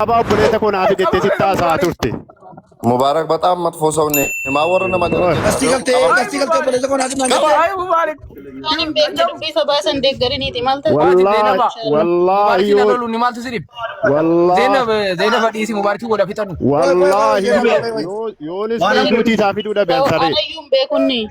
Abaa obboleessa koo naa fidettee sitti haasa'aa turte. Mubaarak በጣም መጥፎ ሰው ነህ። ማወረ nama Gastii galtee gastii galtee obboleessa koo naaf himaa Qaba. jette. Ay Mubaarak. Waan hin beekne dubbii sobaa san deeggariniiti maal ta'e? Waati Wallaahi Zeenaba. wallaahi Mubaarakiin yoo loluun maaltu si dhibe? wallaahi Zeenab Zeenaba dhiisi Mubaarakii godha fixannu. wallaahi Qoy qoy qoy. yoo yoonis duutii isaa fiduu dhabe ansaree. Anayyuu hin beekunni.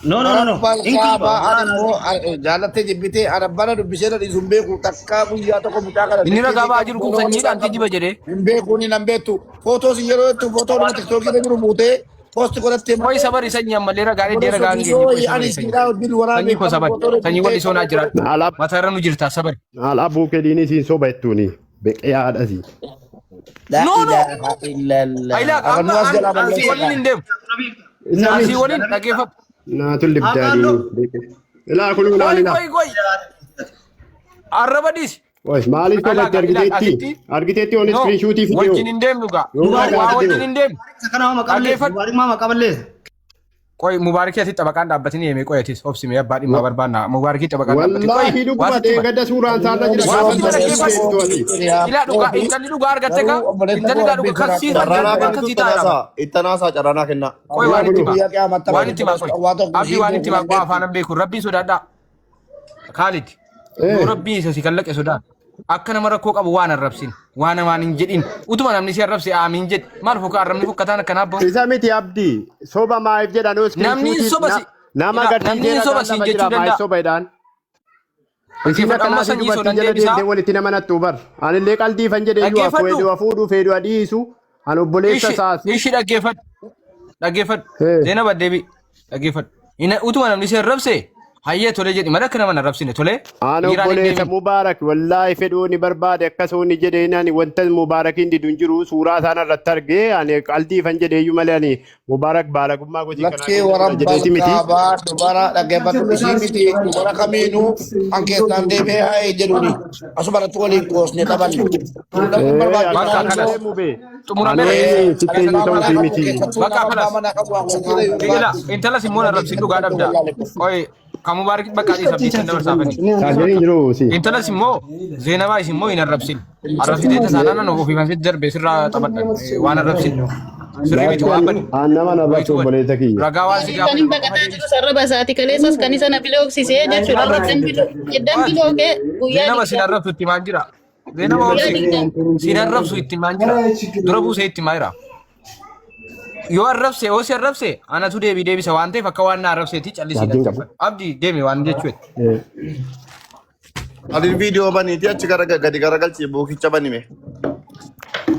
No, no, no, no. Rabbal Hin kijiba. kaabaa ani immoo jaalattee jibbitee ana bara dubbisee na dhiisu hin beeku takkaa guyyaa tokko mucaa kana Inni ragaa ba'aa jiru kun sanyiidhaan kijiba jedhee. hin beeku ni nan beektu footoos yeroo jettu footoo dhuma tiktookii irra jiru buutee poosti godhattee Qoy sabari sanyii ammallee ragaa dheedhee ragaa hin geenye qoy ani sabari sanyii. siidhaa wajjin waraabee Sanyii koo sabari. Sanyii walli soonaa jira. Alaa Mataarra nu jirta sabari. alaa buukedhiin siin soba jettuuni beqee haadhasi. La No, no. ilaaha illallah. Ayilaa amma Arrannu as jalaa an si balleessa waliin hin deemu. Isa An si miti. waliin dhaggeeffadhu. Naatu libdaanii. Ilaa kun Qoy ilaali. qoy qoy. Arraba dhiisi. Oy maaliif Alaa sobatti ilaa argiteetti? asitti. Argiteetti oon No. iskiriinshuutii Wajjin fidee. hin deemnu gaa. Yoo Waa wajjin hin deemnu. Kana mama qableessa. Dhaggeeffadhu. Mubaarak mama qableessa. Qoy Mubaarakii asitti xabaqaan dhaabbatanii deemee qoy atis obsime abbaa dhimma barbaanna. Mubaarakii xabaqaan dhaabbatee qoy Wallaahi waa dhuguma sitti hima. deeggadda suuraan isaarra jira. Waa Kan sitti hima dhaggeeffadhu. deemtu ati. Ilaa dhugaa intalli dhugaa argatte gaa Garuu obboleessa intalli koo gaa rabbii dhugaa kan sodaadhu. sii Carraanaa kan kennitu sii taa'e ittanaasaa ittanaasaa carraanaa kennaa. Qoy Ilaa waan itti kun himaa. Guyyaa qiyaamatti Waan itti himaa qoy. waa tokko Abdii ishii waan itti beeku himaa nan qoy beektu. afaan beeku rabbiin sodaadhaa. Kaalid yoo Eh. rabbiin isa si kallaqe sodaan akka nama rakkoo qabu waan arrabsin waan namaan hin jedhin utuma namni si arrabse aamiin jedhi maal foka arrabni fokkataan akkanaa bahu. Isa miti abdii soba maayif jedhan Namni iskiriinshuutii soba si nama ilaa namni agarsiisee soba ragaan siin lafa jechuu jira maayif danda'a. soba jedhaan. Isin Dhaggeeffadhu amma akkanaa fi sanyii dubartii sodan jala deebisaa. deemtee walitti nama nattu bar. Anillee qaldiifan jedhee iyyuu Dhaggeeffadhu. fedhu fuudhu fedhu dhiisu an obboleessa Ishi isaas. ishi dhaggeeffadhu. Dhaggeeffadhu. Eh. Zeenab addeebi dhaggeeffadhu. Utuma namni si arrabse hayyee tole jedhi malee akka nama hin arrabsine tole. An Miiraan hin obboleessa deemin. Mubaarak wallaahi fedhuu ni barbaade akkasuma ni jedhee ani wanta Mubaarakiin didu hin jiru suuraa isaan irratti argee ani qaldiifan jedhee iyyuu malee ani Mubaarak baalagummaa gochii kanaa Lakkee keessa jira warra jedheeti miti. balkaabaa dubara dhaggeeffadhu ishii miti dubara kamiinuu an keessaan deemee haa jedhuuni asuma irratti waliin qoosne taphanne. Kun dhabuun Eh, Bakka barbaachisaa akkana kanas immoo deemu bee. xumuramee Ani sitti dhaggeeffadhu. eenyu abbaa ta'uu manaa fi qabu miti. keessattuu Bakka nama abbaa kanas manaa qabu waan hojiirra yoo Ila baate intalas immoo namni arrabsin dhugaa keessatti dhabda. wallaalee. Qoy kan Mubaarak bakka dhiisa abdiitti dabarsaafani. Taajiriin jiru si. Intalas immoo Zeenabaa isin immoo hin arrabsin. Arrabsitee tasaanaan ofii kan sitti darbe sirraa taphadhan waan arrabsin. Sirrii miti waan bade. An nama na Wayitu barsu bade. obboleessa kiyya. Ragaa waan si Kan hin gaafatu. baqataa jiru sarara isaati kaleessas kan isa na bilooksisee jechuudha. Eddan Waan bilookee guyyaa Zeenaba sin 20. arrabsu itti maan jira. Zeenaba Guyyaa obsi 20. sin arrabsu itti maan jira. Dura buusee itti maa jira. Yoo arrabse yoo si arrabse anatu deebii deebisa waan ta'eef akka waan na arrabseetti callisii Abdiin qabu. dhaggeeffadhu. Abdii deemi waan jechuudha. Eh. Ani viidiyoo baniiti achi gara gadi garagalchi buukicha banime.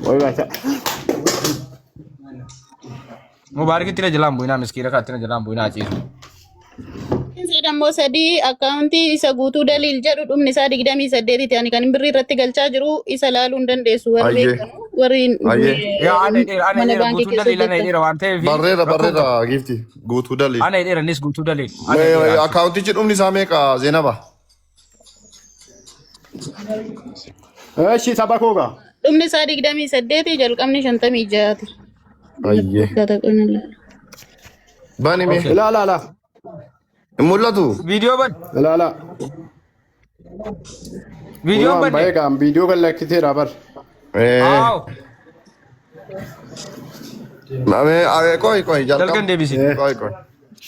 Oi baasa. Mubaarakitti na jalaan bu'inaa miskiina kaatti na jalaan bu'inaa ciisu. Inni dammoo sadii akkaawuntii isa guutuu daliil jedhu dhumni isaa 28ti. Ani kan birrii irratti galchaa jiru isa laaluu hin dandeessu warri Ayyee. beekanu warri Ayyee. Yaa ana dheera ana mana dheera baankii guutuu keessa daliil ana hojjetan. dheera waan ta'eef Barreera rakkoo barreera qabu. giifti guutuu daliil. Ana dheera innis guutuu daliil. Ana dheera. Akkaawuntichi dhumni isaa meeqa Zeenaba? Eshi saba koo gaa. Dhumni isaa 28 jalqabni 56ti. Ayyee. Banime. Okay. Ilaa ilaa ilaa. Hin mul'atu. Viidiyoo ban. Ilaa ilaa. Viidiyoon Kunoo banne. baay'ee qaam viidiyoo kan lakkiseera bar. Eh. Aaw. Qoy qoy Dalgan jalqaba. deebisi. Eh. Qoy qoy.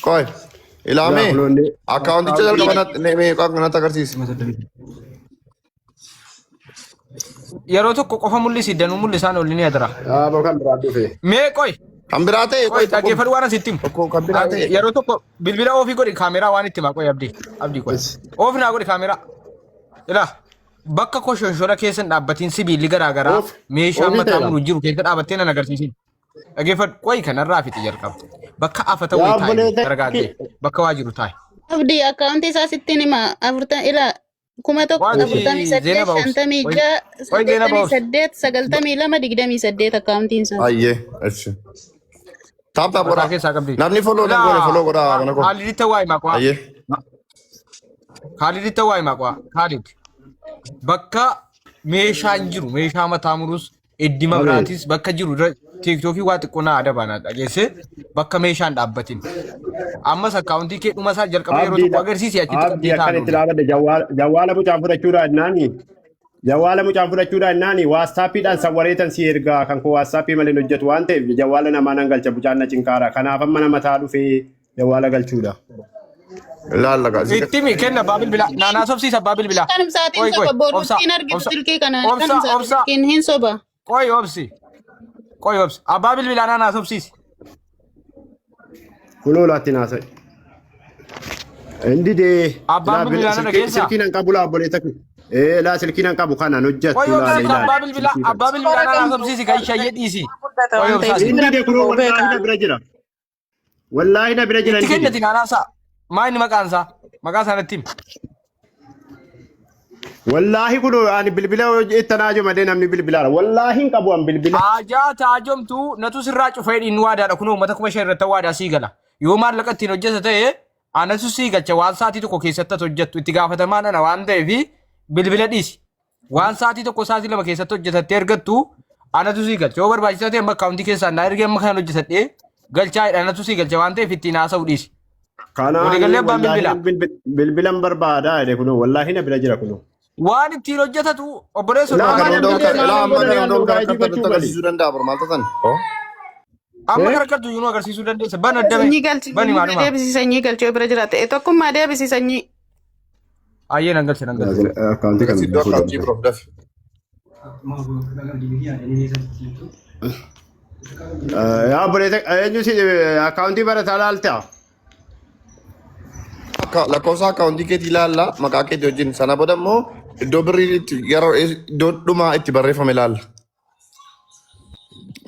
Qoy. Ilaa Ilaamee kunoonni. akkaawunticha jalqaba natti meeqa natti agarsiisi. Yeroo tokko qofa mul'isi danuu mul'isaan olli ni adara. Yaaboo kan biraa dhufe. Mee qoy. Kan biraa ta'e Qoy qoy tokko dhaggeeffadhu waan asitti himu. tokko kan biraa ta'e. Yeroo tokko bilbila oofii godhi kaameraa waan itti himaa qoy abdii. Abdii qoy. Oofi naa godhi kaameraa. Ilaa bakka koshonshora keessa hin dhaabbatiin sibiilli garaagaraa Oof. meeshaan Oofii mataa ta'eera. muru jiru keessa dhaabbattee nan agarsiisin. Dhaggeeffadhu qoy kanarraa fixi jalqaba. Bakka afata Yaa wayii taa'i obboleessa gargaaddee bakka waa jiru taa'i. Abdii akkaawuntii isaa sittiin hima afurta ilaa 1000 Waanti 48 Zeenaba obsi. 56 Qoy Zeenaba obsi. 88 92 28 akkaawuntiin isaa. Ayyee. Eshi. Taap taap Mataa godhaa. keessaa qabdi. Namni follow nan goone follow godhaa mana koo. Khaaliditti waa himaa qo'a. Ayyee. Khaaliditti waa himaa qo'a. Khaalid. Bakka meeshaan jiru meeshaa mataa murus iddi mabraatis bakka jiru irra tiiktookii waa xiqqoo naa adabaana dhageesse bakka meeshaan dhaabbatin. Ammas akkaawuntii kee dhuma isaa jalqaba yeroo Abdii tokko agarsiisi achitti abdii qabdee akkan itti taa'an. dhaabadhe jawwaala mucaan fudhachuudha jennaani. Jawwaala mucaan fudhachuudhaan naani WhatsAppiidhaan sawwareetan si ergaa kan koo WhatsAppii malee hin hojjetu waan ta'eef jawwaala namaa nan galcha bucaan na cinqaara. Kanaaf amma nama taa dhufee jawwaala galchuudha. Ilaalla gaa. Itti mi kenna abbaa bilbilaa. Naanaa sobsiisa abbaa bilbilaa. Kanum sa'aatiin Qoy qoy soba obsa boruuttiin argitu obsa silkii kana obsa kanum sa'aatiin obsa silkiin hin soba. qoy obsi qoy obsi abbaa bilbilaa naanaa sobsiisi. Kunoo laatti naasa'e. Inni dee Abbaan laa bilbilaa nana silkii keessaa. nan qabu laa obboleessa kee. Ee laa silkii nan qabu kanaan hojjettu Qoy laala obsi ilaali. abbaa bilbilaa Silkii kana. abbaa bilbilaa naanaa sobsiisi kan shayyee dhiisi. Guddata Qoy waan obsaa ta'eef si. Inni dee kunoo wallaahi beekaa. na bira jira. Wallaahi na bira jira Itti inni dide. kennati naanaa isaa. Maa inni maqaan isaa? Maqaa isaa natti himi. Wallaahi kunoo ani bilbila itti naajo malee namni bilbilaara. Wallaahi hin qabu an bilbila. Haajaa taajomtu natu sirraa cufee inni waadaadha kunoo uummata 5000 irratti waadaa sii gala. Yoo maallaqa ittiin hojjeta ta'e anatu sii galcha waan sa'aatii tokko keessatti ati hojjettu itti gaafatamaan ana waan ta'eef bilbila dhiisi. Waan sa'aatii tokko sa'aatii lama keessatti hojjetattee argattu anatu sii galcha. Yoo barbaachisaa ta'e amma akkaawuntii keessaan naa ergee amma kanan hojjetadhee galchaa jedha anatu sii galcha waan ta'eef ittiin haasa'u dhiisi. Kanaani Waliigallee abbaan wallaahi bilbilaa. bilbilan barbaadaa jedhe kunoo wallaahi na bira jira kunoo. Waan ittiin hojjetatu obboleessoo Laa Kana waan hunda namni ol deemaa ilaa nan amma godha kana yaan hunda ol gaayidii karakkartu gochuu gali. agarsiisuu danda'a bormaal taatan. Amma Eh? karakkartu iyyuu nu agarsiisuu dandeessa. Ban addame. Sanyii galchi Bani maaluma. deebisi sanyii galchi yoo bira jiraate tokkummaa deebisi sanyii. Ayyee nan galche nan galche. Akkaawuntii kan Iddoo akkaawuntii biroof dafi. Yaa obboleessa eenyu si akkaawuntii barataa laaltaa? Lakkoofsa akkaawuntii keetii ilaalla maqaa keetii wajjin sana booda immoo iddoo birrii itti gara iddoo dhumaa itti barreeffame ilaalla.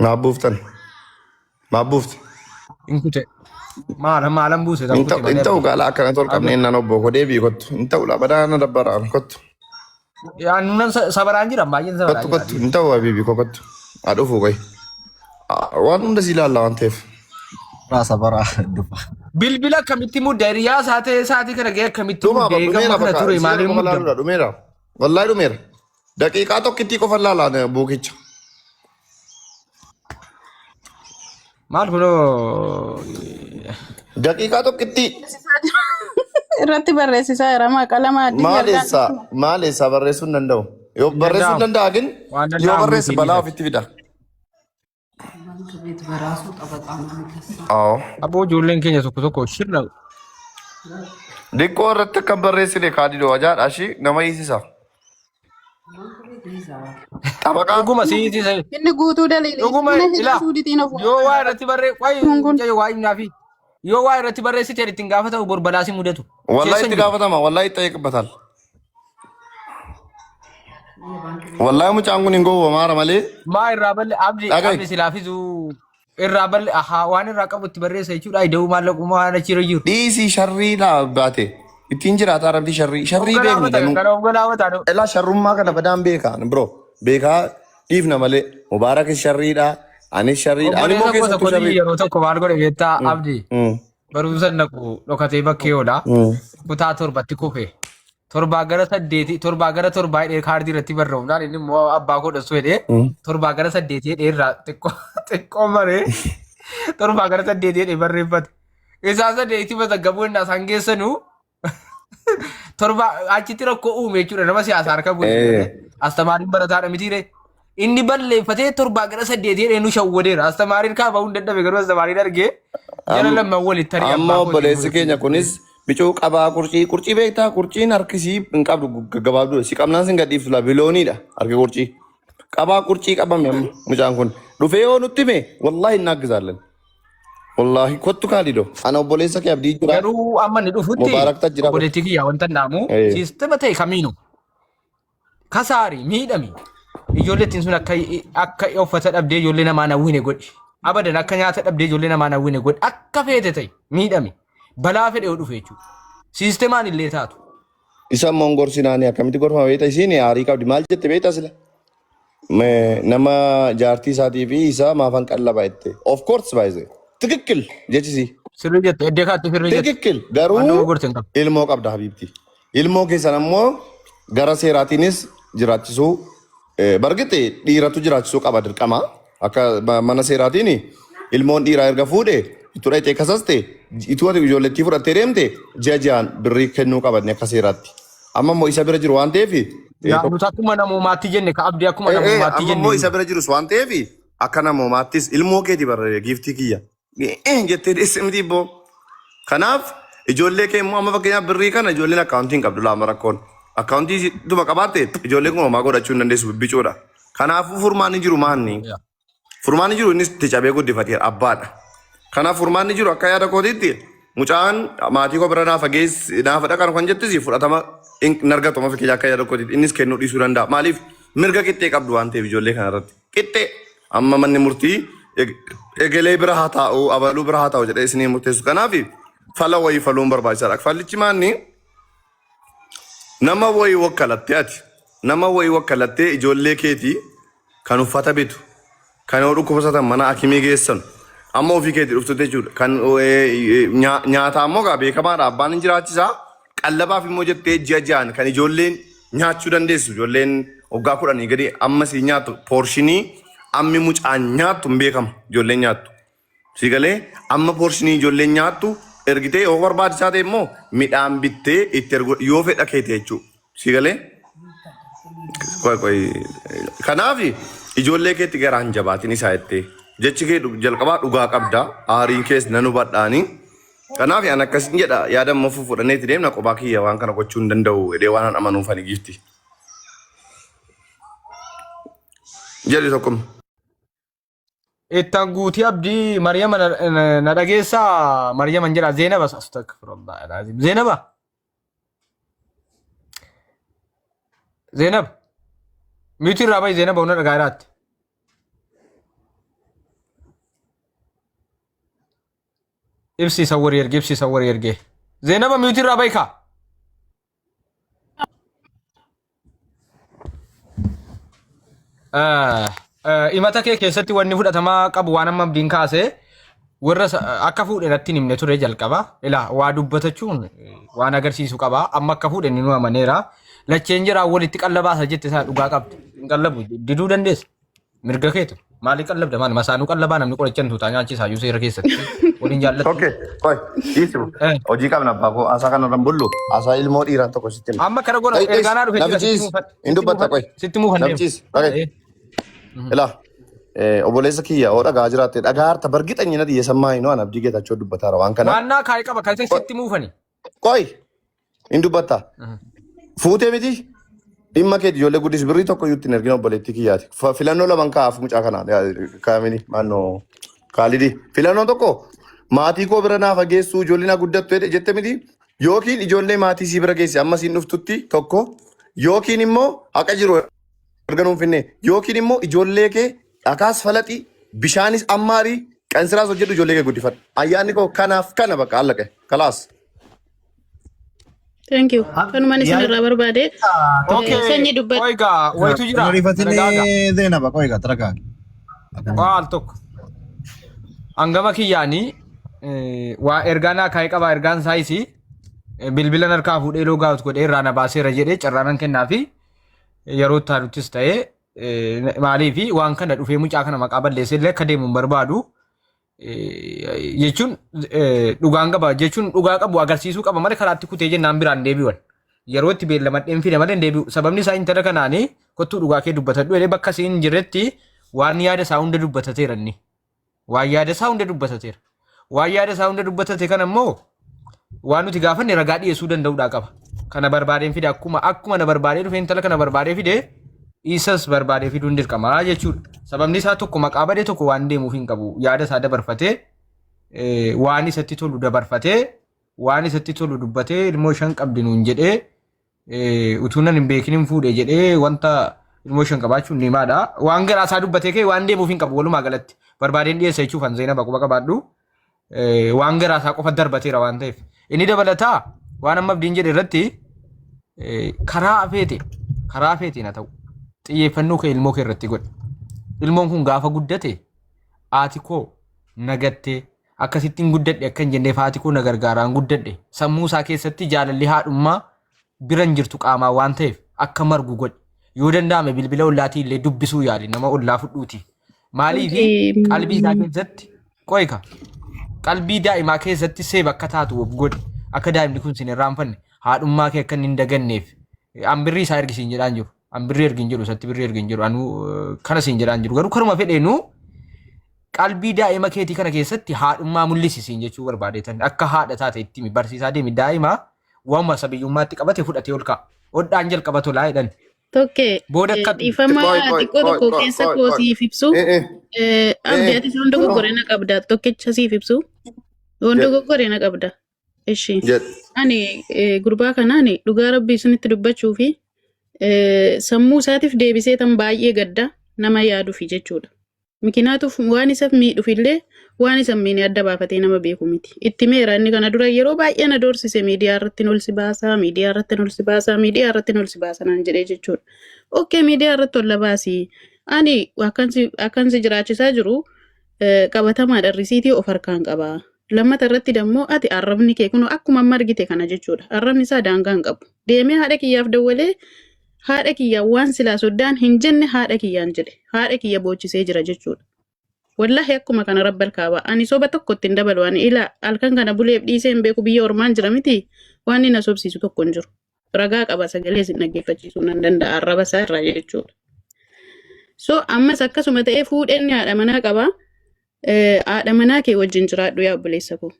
Maaf buuftan? Maaf buufte? Hin kute. Maala maalan buuse tan Hin kute ta'u hin malee ta'u abdii. gaala akkana tol qabne innaan obbo koo deebii kottu. Hin ta'u laa badaa na dabbaraan kottu. Yaa nunan sabaraan jira baay'een sabaraan Kottu jira. kottu hin ta'u habiibi koo kottu. Haa dhufu qoy. Waan hunda si ilaalla waan ta'eef. Sabara dufa. Bilbila akkamitti mudda hiriyaa isaa ta'ee sa'aatii kana ga'e akkamitti Dhuma mudda dhumeera eegamma kana bakka ture isii maaliin qofa muddamu? laaluudha dhumeera. Wallaahi dhumeera. Daqiiqaa tokkittii qofa laalaa buukicha. Maal kunoo Daqiiqaa tokkittii Irratti barreessisaa jira maqaa lama addunyaa maal eessaa maal eessaa barreessuu hin danda'u. Yoo hin barreessuu hin danda'amu. danda'a gin Waan yoo danda'amu barreesse miti balaa dhiisati. ofitti fida. ባንክ ቤት በራሱ ጠበቃ ነው የሚከሰው። Awoo. Aboo ijoolleen keenya tokko tokko shirna Diqqoo irratti akka hin barreessine kaadidoo ajaadha ishii nama hiisisa. ባንክ ቤት ይይዘዋል። Xabaqaa dhuguma siisise Inni guutuu daliili. dhuguma Mana ilaa hidhaa suuditiin of yoo waa irratti barree Kun kun. qoy waa himnaafi yoo waa irratti barreessite ittiin gaafatamu bor balaa si mudatu wallahi keessa itti hin jiru. gaafatama wallahi itti eeggatan. የባንክ ቤት Wallahi mucaan kun hin gowwamaara malee Maa irraa balle abdi dhaga'i. abdi silaafisu irraa balle ahaa waan irraa qabu itti barreessa jechuudha ida'uu maallaquma waan achiirra jiru. Dhiisii sharrii laa baate ittiin jiraata arabdi sharrii sharrii beekna Hogganaamata danuu. kana hogganaamata Elaa sharrummaa kana badaan beekaan bro beekaa dhiifna malee Mubaarakis sharriidha anis sharriidha ani immoo Obboleessa koo keessattuu tokko sharriidha. yeroo tokko maal godhe beektaa abdi barumsa naqu dhokatee bakkee oola kutaa torbatti kufe torbaa gara saddeeti torbaa gara torbaa hidhee kaardii irratti barreeffamnaan inni immoo abbaa koo dhossu jedhee torbaa gara saddeetii hidhee irraa xiqqoo xiqqoo maree torbaa gara saddeetii hidhee barreeffate. Isaan saddeetii mazaggabuu innaa isaan geessanuu torba achitti rakkoo uume jechuudha nama siyaasaa harka bu'e. Astamaariin barataadha mitiire. Inni balleeffatee torbaa gara saddeetii hidhee nu shawwadeera. Astamaariin kaafamuu hin dadhabe garuu astamaariin argee jara lamman walitti tarii Amma abbaa kootiin obboleessi keenya kunis bicuu qabaa qurcii qurcii beektaa qurciin harkisii hin qabdu gaggabaabduudha si qabnaan sin gadhiiftu laa bilooniidha harki qurcii qabaa qurcii qabame amma mucaan kun dhufee yoo nutti hime wallaahi hin naaggizaallen wallaahi kottu kaalido ana obboleessa kee abdii jira Garuu amma inni dhufutti Mubaarakta jira obboleettii kiyyaa wanta naamu Eh. siistema ta'e kamiinu kasaari miidhami ijoollee ittiin sun akka akka uffata dhabdee ijoollee namaa hawwine godhi abadan akka nyaata dhabdee ijoollee namaa hawwine godhi akka feete ta'e miidhami balaa fedhe yoo dhufe jechuudha siistemaan illee taatu. Isa immoo hin gorsinaani akkamitti gorfama beekta isiin aarii qabdi maal jette beekta sila nama jaartii isaatii fi isaa maafan qallaba jette of course baay'ee ትክክል jechisi Sirrii jette eddee kaatti sirrii jette ትክክል waan garuu nama gorte hin qabu. ilmoo qabda habiibti ilmoo keessan ammoo gara seeraatiinis jiraachisuu bargite dhiiratu jiraachisuu qaba dirqama akka mana seeraatiin ilmoon dhiiraa erga fuudhe itti dhaqxee kasaste ituu ati ijoollettii fudhattee deemte ji'a ji'aan birrii kennuu qabanne akka seeraatti amma immoo isa bira jiru waan ta'eef Yaa nuti akkuma namoomaatti jenne ka abdii akkuma namoomaatti Amma immoo jenne. isa bira jirus waan ta'eef akka namoomaattis ilmoo keeti barra giiftii kiyya. Jettee deesse miti ibboo. Kanaaf ijoollee kee immoo amma fakkeenyaaf birrii kana ijoolleen akkaawuntii hin qabdu laama rakkoon. Akkaawuntii dhuma qabaatte ijoolleen kun homaa godhachuu hin dandeessu bibbicuudha. Kanaafuu furmaanni jiru maanni? Furmaanni jiru innis itti cabee guddifateera abbaadha. Kanaaf furmaanni jiru akka yaada kootiitti mucaan maatii koo bira naafa geessi naafa dhaqan kan jettis fudhatama hin argatu amma fakkeenya akka yaada kootiitti innis kennuu dhiisuu danda'a. Maaliif mirga qixxee qabdu waan ta'eef ijoollee kana irratti qixxee amma manni murtii egelee bira haa taa'u abaluu bira haa taa'u jedhee isinii murteessu. Kanaaf fala wayii faluun barbaachisaadha. Fallichi maanni nama wayii wakkalattee ati nama wayii wakkalattee ijoollee keetii kan uffata bitu kan yoo dhukkubsatan mana akimii geessan amma ofii keetii dhuftu jechuudha. Kan nyaataa immoo gaa beekamaadha abbaan hin jiraachisaa qallabaaf immoo jettee ji'a ji'aan kan ijoolleen nyaachuu dandeessu ijoolleen waggaa 10 gadi amma sii nyaattu poorshinii ammi mucaan nyaattu hin beekama ijoolleen nyaattu. Si galee amma poorshinii ijoolleen nyaattu ergitee yoo barbaachisaa ta'e immoo midhaan bittee itti ergu yoo fedha keete jechuudha. Si galee qoy qoy kanaaf ijoollee keetti garaan jabaatin isaa jettee jechi kee jalqabaa dhugaa qabda aariin kees nan hubadhaanii. Kanaaf an akkasin jedha yaada immoo fudhanneetti deemna kophaa kiyya waan kana gochuu hin danda'u jedhee waan an amanuuf ani giifti. Jedhi tokkuma. Ittaan guutii abdii Maryama na dhageessaa Maryaman jedha Zeenaba astagfirullah alazim Zeenaba Zeenab mute irraa bahi Zeenaba hunda dhagaa jiraatti. Ibsi isa warri erge ibsi isa warri erge Zeenaba mute irraa bahi kaa. Himata kee keessatti wanni fudhatamaa qabu waan amma abdiin kaase warra akka fuudhe natti hin himne ture jalqaba. Ilaa waa dubbatachuun waan agarsiisu qaba. Amma akka fuudhe inni nu amaneera. Lacheen jiraa walitti qallabaasa jette sana dhugaa qabdi. Hin qallabu diduu dandeessa. Mirga keetu. Maali qallabda maali masaanuu qallabaa namni qoricha hin tuutaa nyaachisaa iyyuu seera keessatti waliin jaallattu. Okay, qoy, dhiisi. Eh. Hojii qabna abbaa koo haasaa kana irra hin bullu. Haasaa ilmoo dhiiraa tokko sitti hima. Amma kana godha Dhai, dhiisi. ergaanaa dhufe Na jira sitti fichiisi. muufadhe Hin sitti dubbatta muufadhe qoy. sitti muufan Na deema. fichiisi. Dhaga'i. Eh. Ilaa. Obboleessa kiyya oo dhagaa jiraatte dhagaa harta bargixanyi na xiyyeessan maayi noo an abdii geetachoo dubbataara waan kana. Waannaa kaa'ee qaba kan isin sitti muufani. Qoy hin dubbatta. Fuutee miti dhimma keeti ijoollee guddis birrii tokko iyyuu ittiin ergina obboleettii kiyyaati. Filannoo laman kaa'aaf mucaa kana kaamini maannoo kaalidi. Filannoon tokko maatii koo bira naa fageessuu ijoollee naa guddattu jedhe jette miti yookiin ijoollee maatii sii bira geessi amma siin dhuftutti tokko yookiin immoo haqa jiru erga nuun finne yookiin immoo ijoollee kee dhakaas falaxi bishaanis ammaarii qansiraas hojjedhu ijoollee kee guddifadhu. Ayyaanni koo kanaaf kana bakka allaqe kalaas. Thank you. Kanumaan isin irraa barbaade. Okay. Sanyii dubbadhu. Qoy gaa wayitu jira. Hin Nagaa gaa. Zeenaba qoy gaa taragaagi. Waa al tokko. Hangama kiyyaanii waa ergaa naa kaa'ee qaba ergaan isaa isii bilbila harkaa fuudhee loo gaawut godhee irraa na baaseera jedhee carraanan kennaafi yeroo itti aanuttis ta'ee maaliifi waan kana dhufee mucaa kana maqaa balleessee illee akka deemu hin barbaadu. Jechuun dhugaan qaba jechuun dhugaa qabu agarsiisuu qaba malee karaatti kutee jennaan biraan deebi'an. Yeroo itti beellamadheen fide malee hin deebi'u. Sababni isaa intala kanaanii kottuu dhugaa kee dubbatadhu jedhee bakka isiin hin jirretti waan yaada isaa hunda dubbatateera inni. Waan yaada isaa hunda dubbatateera. Waan yaada isaa hunda dubbatate kana immoo waan nuti gaafanne ragaa dhiyeessuu danda'uudhaa qaba. Kana barbaadeen fide akkuma na barbaadee dhufe intala kana barbaadee fide isas barbaadee fiduun dirqama jechuudha. Sababni isaa tokko maqaa badee tokko waan deemuuf hin qabu. Yaada isaa dabarfatee waan isatti tolu dabarfatee waan isatti tolu dubbatee ilmoo shan qabdi nuun jedhee utuu nan hin beekin hin fuudhe jedhee wanta ilmoo shan qabaachuun ni maadha. Waan garaa isaa dubbatee ka'e waan deemuuf hin qabu walumaa galatti. Barbaadeen dhiyeessa jechuuf an Zeenaba quba qabaadhu. Waan garaa isaa qofa darbateera waan ta'eef. Inni dabalataa waan amma abdiin jedhe irratti karaa feete karaa feeteen haa ta'u xiyyeeffannoo kee ilmoo kee irratti godhi. Ilmoon kun gaafa guddate haati koo nagattee akkasittiin guddadhe akka hin jenneef haati koo na gargaaraan guddadhe sammuu isaa keessatti jaalalli haadhummaa bira hin jirtu qaamaan waan ta'eef akka margu godhi. Yoo danda'ame bilbila ollaatii illee dubbisuu yaali nama ollaa fudhuuti. Maaliif qalbii isaa keessatti qoyka qalbii daa'imaa keessatti seeb akka taatu of godhi akka daa'imni kun sin irraanfanne haadhummaa kee akka inni hin daganneef An birrii isaa ergi siin jedhaan jiru. An birrii ergi hin jedhu isatti birrii ergi hin jedhu. Anuu kana siin jedhaan jiru. Garuu karuma fedheenuu qalbii daa'ima keetii kana keessatti haadhummaa mul'isi siin jechuu barbaadeetan. Akka haadha taate itti himi barsiisaa deemi daa'ima waanuma sabiyyummaatti qabate fudhatee ol ka'a. Hodhaan jalqaba tolaa jedhan. Tokkee Booda akka dhiifama Qoy qoy xiqqoo qoy tokko qoy keessa qoy koo qoy. siif ibsu. Eh eh Abdi eh ati yoon dogoggore na qabda tokkicha siif ibsu. Yoon jedh dogoggore na qabda. Ishi. jedh. Ani gurbaa kanaan dhugaa rabbii isinitti dubbachuu fi sammuu isaatiif deebisee tan baay'ee gadda nama yaadufi jechuudha. Mikinaatuuf waan isa miidhuuf illee waan isa hin miine adda baafatee nama beeku miti. Itti meera inni kana dura yeroo baay'ee na doorsise miidiyaa irratti ol si baasaa, miidiyaa irratti ol si baasaa, miidiyaa irratti ol si baasa naan jedhee jechuudha. Okkee miidiyaa irratti ol na baasi. Ani akkan si jiraachisaa jiru qabatamaadha risiitii of harkaan qaba. Lammata irratti dammoo ati arrabni kee kun akkuma amma argite kana jechuudha. Arrabni isaa daangaa hin qabu. Deemee haadha kiyyaaf dawwalee haadha kiyyaa waan silaa soddaan hin jenne haadha kiyyaan jedhe. Haadha kiyya boochisee jira jechuudha. Wallahi akkuma kana rabbal kaaba. Ani soba tokko ittiin dabalu. Ani ila halkan kana buleef dhiisee hin beeku biyya ormaan jira miti. Waan inni na sobsiisu tokko hin jiru. Ragaa qaba sagalee isin dhaggeeffachiisuu nan danda'a arraba isaa irraa jechuudha. So ammas akkasuma ta'ee fuudheen haadha manaa qaba. Haadha manaa kee wajjin jiraadhu yaa obboleessa koo.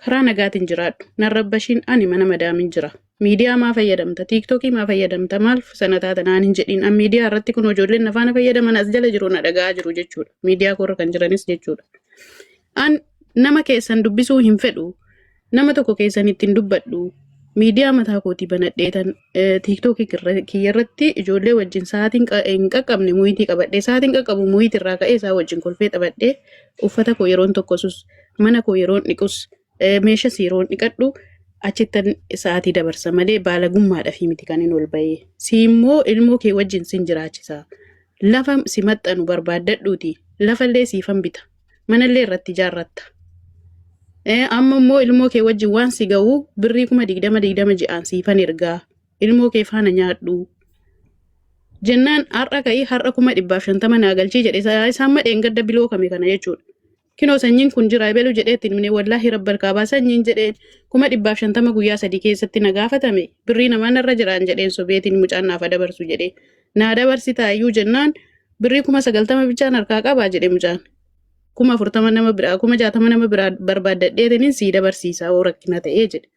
Karaa nagaatiin jiraadhu. Nan rabbashiin ani mana madaamin jira. Miidiyaa maa fayyadamta? Tiiktookii maa fayyadamta? Maal sana taata naan hin jedhin. An miidiyaa irratti kun ijoolleen na faana fayyadaman as jala jiru na dhaga'aa jiru jechuudha. Miidiyaa koorra kan jiranis jechuudha. An nama keessan dubbisuu hin fedhu. Nama tokko keessan ittiin dubbadhu. Miidiyaa mataa kootii banadheetan tiiktookii kiyya irratti ijoollee wajjin sa'aatiin hin qaqqabne muyitii qabadhee sa'aatiin qaqqabu muyitii irraa ka'ee isaa wajjin kolfee taphadhee uffata koo yeroon tokkosus mana koo yeroon dhiqus meeshas yeroon dhiqadhu achittan sa'aatii dabarsa malee baalagummaadhaaf miti kan hin ol bahee. Si immoo ilmoo kee wajjin sin jiraachisa. Lafa si maxxanu barbaaddadhuuti. Lafallee siifan bita. Manallee irratti ijaarratta. Amma immoo ilmoo kee wajjin waan si ga'u birrii 20,000 20 ji'aan siifan ergaa. Ilmoo kee faana nyaadhu. Jennaan har'a ka'ii har'a 150,000 naa galchii jedhe isaan madheen gadda biloo kame kana jechuudha. Kinoo sanyiin kun jira ebelu jedhee ittiin himne wallaahi rabbal kaabaa sanyiin jedheen 150,000 guyyaa 3 keessatti na gaafatame birrii namaa narra jiraan jedheen sobeetiin mucaan naaf dabarsu jedhee naa dabarsitaa iyyuu jennaan birrii 90,000 bichaan harkaa qabaa jedhe mucaan. 40,000 nama biraa 60,000 nama biraa barbaaddadheetiniin sii dabarsiisaa hoo rakkina ta'ee jedhe.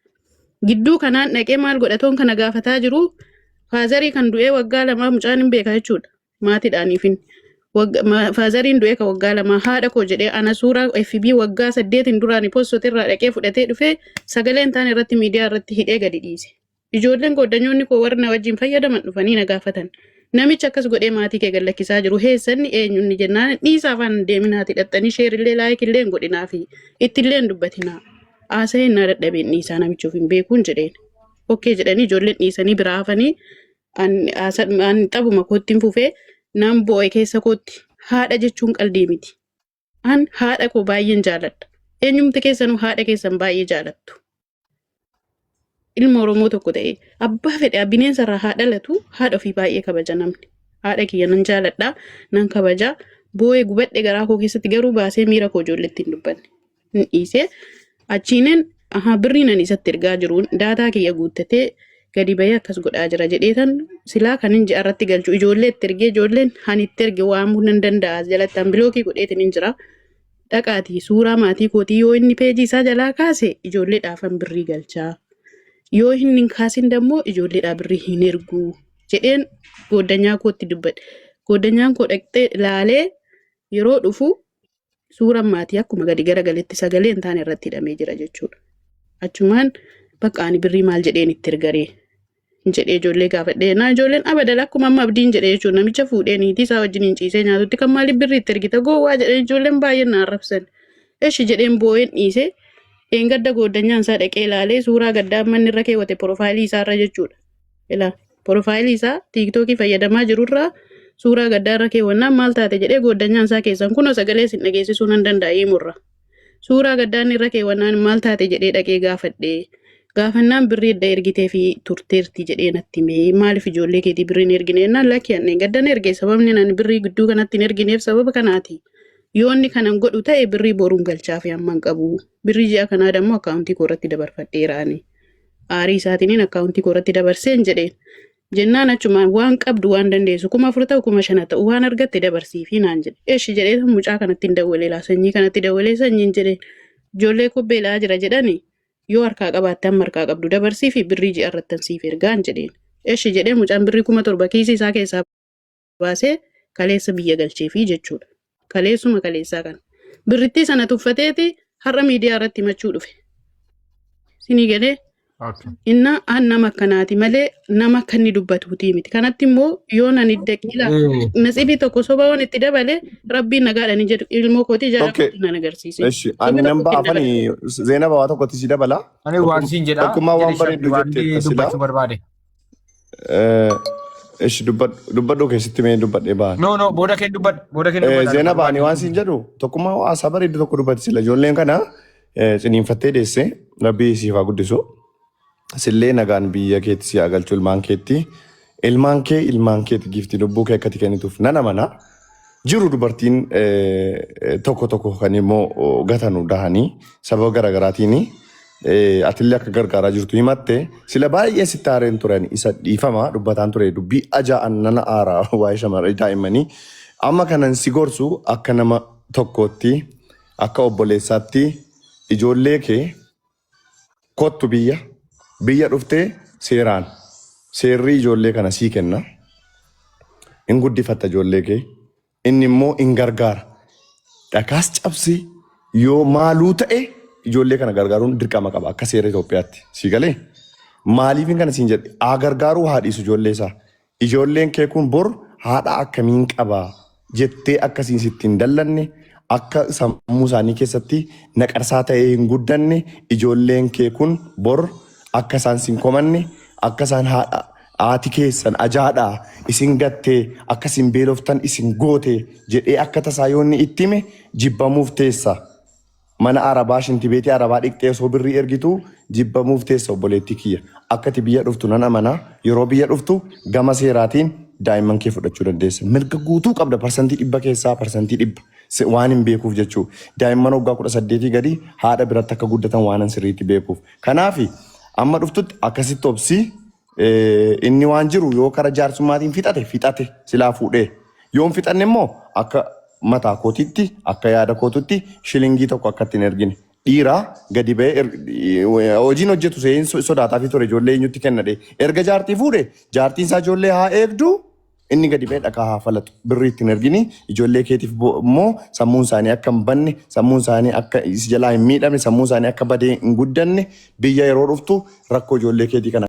Gidduu kanaan dhaqee maal godhatoon kana gaafataa jiru faazarii kan du'ee waggaa 2 mucaan hin beeka jechuudha. Maatiidhaaniifin. Faazariin du'ee kan waggaa 2 haadha koo jedhee ana suuraa FB waggaa 8 duraan postooti irraa dhaqee fudhatee dhufee sagaleen taan irratti miidiyaa irratti hidhee gadi dhiise. Ijoolleen gooddanyoonni koo warri na wajjin fayyadaman dhufanii na gaafatan. Namichi akkas godhee maatii kee gad lakkisaa jiru heessanni eenyunni jennaan dhiisaa afaan hin deeminaati dhaxxanii sheerillee laayikillee hin godhinaafi ittillee hin dubbatinaa. Haasa'een naa dadhabeen dhiisaa namichi of hin beekuun jedheen. Okkee jedhanii ijoolleen dhiisanii biraa hafanii an xabuma kootti hin fufee nan boo'e keessa kootti haadha jechuun qaldii miti. An haadha koo baay'een jaaladha. Eenyumti keessanuu haadha keessan baay'ee jaalattu. Ilma Oromoo tokko ta'e abbaa fedhe bineensa irraa haa dhalatu haadha ofii baay'ee kabaja namni. Haadha kiyya nan jaaladha nan kabaja boo'ee gubadhe garaa koo keessatti garuu baasee miira koo ijoolleetti hin dubbanne. Hin dhiisee achiinin ahaa birrii nan isatti ergaa jiruun daataa kiyya guuttatee gadi bahee akkas godhaa jira jedheetan silaa kan hin ji'a irratti galchu ijoollee itti ergee ijoolleen han itti erge waamuu nan danda'a jalatti an bilookii godheetin hin jira. Dhaqaatii suuraa maatii kootii yoo inni peejii isaa jalaa kaase ijoolleedhaafan birrii galchaa. Yoo inni hin kaasin dammoo ijoolleedhaa birrii hin ergu jedheen gooddanyaa kootti dubbadhe. Gooddanyaan koo dhaqxee ilaalee yeroo dhufu suuraan maatii akkuma gadi garagaletti sagalee hin taane irratti hidhamee jira jechuudha. Achumaan bakka ani birrii maal jedheen itti ergaree jedhee ijoollee gaafadhee naa ijoolleen abadal akkuma amma abdiin jedhee jechuudha namicha fuudhee niitii isaa wajjin hin ciisee nyaatutti kan maaliif birrii itti ergita gowwaa jedhee ijoolleen baay'een na arrabsan. Eshi jedheen boo'een dhiisee dheengadda gooddanyaan isaa dhaqee ilaalee suuraa gaddaa manni irra keewwate porofaayilii isaa irra jechuudha. Ilaa porofaayilii isaa tiiktookii fayyadamaa jirurraa suuraa gaddaa irra keewwannaan maal taate jedhee gooddanyaan isaa keessan kunoo sagalee isin dhageessisuu nan danda'a hiimurra. Suuraa gaddaa inni irra keewwannaan maal taate jedhee dhaqee gaafadhe. Gaafannaan birrii edda ergiteefi turteerti jedhee natti hime. Maaliif ijoollee keetii birrii hin ergine jennaan lakki ani gaddan erge sababni ani birrii gidduu kanatti hin ergineef sababa kanaati. Yoo inni kanan godhu ta'e birrii boruun galchaafi amma hin qabu. Birrii ji'a kanaa dammoo akkaawuntii koo irratti dabarfadheera ani. Aarii isaatiiniin akkaawuntii koo irratti dabarseen jedheen. Jennaan achumaan waan qabdu waan dandeessu 4000 ta'u 5000 ta'u waan argatte dabarsiifi naan jedhe. Eshi jedhee mucaa kanatti hin dawwalee laa sanyii kanatti dawwalee sanyiin jedheen. Ijoollee koo beela'aa jira jedhani yoo harkaa qabaatte hamma harkaa qabdu dabarsiifi birrii ji'a irrattan siif ergaan jedheen. Eshi jedhee mucaan birrii 7000 kiisii isaa keessaa baasee kaleessa biyya galcheefii jechuudha. Kaleessuma kaleessaa kana. Birrittii sana tuffateeti har'a miidiyaa irratti himachuu dhufe. Sinii galee inna an nama akkanaati malee nama akka inni dubbatuutii miti. Kanatti immoo yoo nani daqiila nasibii tokko soba waan itti dabale rabbiin nagaadhaan hin jedhu ilmoo kootii jara Okay. kootii nan agarsiise. Eshi, ani Soba nan tokko ba'a itti dabale. afani Zeenaba waa tokkotti si dabala. Ani waan siin jedha. Tokkummaa waan Jedhe shabbi bareeddu waan jette silaa. dubbachuu barbaade. Ishi dubbadhu keessatti mee dubbadhee ba'a. No no booda kee dubbadhu booda kee dubbadhu. Zeenaba ani waan siin jedhu tokkummaa haasaa bareeddu tokko dubbatti sila ijoolleen kana ciniinfattee deesse rabbii siif haa guddisu. Sillee nagaan biyya keetti si haa galchu ilmaan keetti. Ilmaan kee ilmaan keetti giifti lubbuu kee akkati kennituuf nan amana. Jiru dubartiin tokko tokko kan immoo gatanu dahanii sababa garaagaraatiin atillee akka gargaaraa jirtu himatte sila baay'ee sitti aareen turan isa dhiifama dubbataan ture dubbii ajaa'an nana aara waa'ee shamarree daa'immanii amma kanan si gorsu akka nama tokkootti akka obboleessaatti ijoollee kee kottu biyya biyya dhuftee seeraan seerrii ijoollee kana sii kenna hin guddifatta ijoollee kee Inni immoo in gargaara. Dhakaas cabsee yoo maaluu ta'e ijoollee kana gargaaruun dirqama qaba akka seera Itoophiyaatti. Sii galee? Maaliifin kana siin jedhe? Haa gargaaruu haa dhiisu ijoollee isaa. Ijoolleen kee kun bor haadha akkamiin qaba jettee akkasiin sitti hin dallanne akka sammuu isaanii keessatti naqarsaa ta'ee hin guddanne ijoolleen kee kun bor akka isaan sin komanne akka isaan haadha Haati keessan ajaadha, isin gatte, akka isin beeloftan isin goote jedhee akka tasaa yoo inni itti hime jibbamuuf teessa. Mana Arabaa, shintibeetii Arabaa dhiqxee osoo birrii ergituu jibbamuuf teessa obboleettii kiyya. Akka ati biyya dhuftu nan amana. Yeroo biyya dhuftu gama seeraatiin daa'imman kee fudhachuu dandeessa. Mirga guutuu qabda 100% keessaa 100% waan hin beekuuf jechuu. Daa'imman waggaa 18 gadi haadha biratti akka guddatan waanan sirriitti beekuuf. Kanaaf amma dhuftutti akkasitti obsi. Inni waan jiru yoo kara jaarsummaatiin fixate fixate silaa fuudhee. Yoo hin fixanne immoo akka mataa kootitti akka yaada kootitti shilingii tokko akka ittiin ergine. Dhiiraa gadi ba'ee hojiin hojjetu seen sodaataafii ture ijoollee eenyutti kennadhe. Erga jaartii fuudhe jaartiin isaa ijoollee haa eegdu Inni gadi ba'ee dhakaa haa falatu. Birrii itti hin ergini. Ijoollee keetiif immoo sammuun isaanii akka hin banne, sammuun isaanii akka si jalaa hin miidhamne, sammuun isaanii akka badee hin guddanne biyya yeroo dhuftu rakkoo ijoollee keetii kana.